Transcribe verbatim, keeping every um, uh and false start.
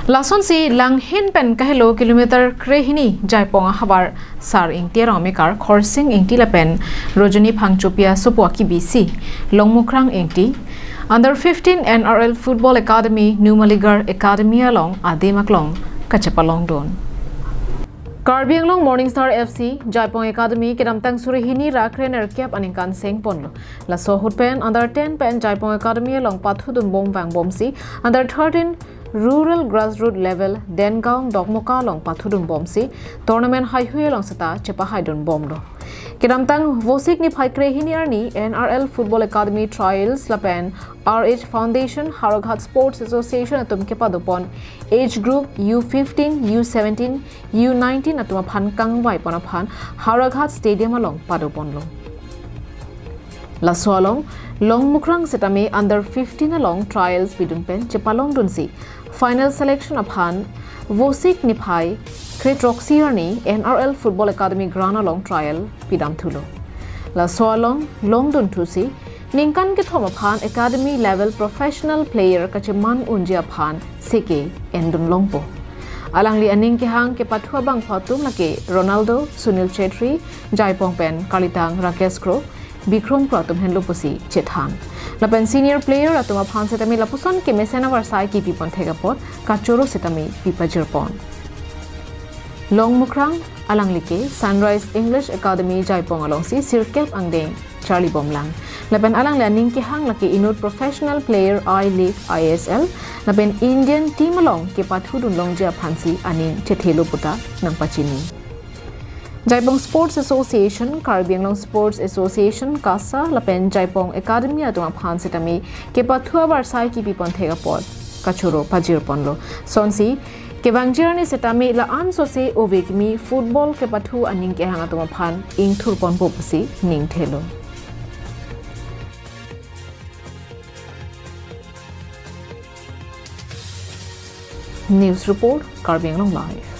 Lasonsi Langhin pen kahelo kilometer krehini Jaipong ahavar Sar Ingti arong amekar Khorsing Ingti lapen Rojoni Phangchopi asopo akibisi Longmukrang Ingti under fifteen N R L Football Academy Numaligarh Academy along adim aklong kachepalongdun. Karbi Anglong Morning Star F C Jaipong Academy kedamtang suri hini ra krenerkep aningkan sengponlo. Laso ahut pen under ten pen Jaipong Academy along pathudunbom vangbomsi under thirteen Rural Grassroots Level Dengaon Dokmoka along pathudunbomsi tournament haihui along seta chepahaidunbomlo. Kedamtang Vosik niphai krehini arni N R L Football Academy Trials lapen R H Foundation Howraghat Sports Association atum kepadopon age group U fifteen, U seventeen, U nineteen atum aphan kangvaipon aphan Howraghat Stadium along padoponlo. Laso along Longmukrang setame under fifteen along trials pidun pen chepalongdunsi final selection aphan Vosik niphai kre throksi arni N R L Football Academy ground along trial pidamthulo. Laso along longdunthusi ningkan kethom aphan academy level professional player kacheman unji aphan seke endunlongpo. Alangli aning kehang kepathu abangphu atum lake Ronaldo, Sunil Chhetri, Jaipong pen kalitang Rakesh Kro, Bikrom Kro atum henlo pusi chethan. Lapen senior player atum aphan setame lapuson kemesen avarsai kipipon thek apot kachoro setame pipajirpon. Longmukrang alangli ke Sunrise English Academy Jaipong alongsi sirkep angdeng charlibomlang. Lapen alangli aning kehang lake inut professional player I League, I S L lapen Indian team along kepathudunlongji aphansi aning chethelo puta nangpachini. Jaipong Sports Association, Karbi Anglong Sports Association, KASA, lapen Jaipong Academy atum aphan setame kepathu avarsai kipipon thek apot kachoro pajirponlo. Sonsi kevangji arni setame la-an sose ove kimi football kepathu aning kehang atum aphan ingthurponpo pusi ningthelo. News report, Karbi Anglong Live.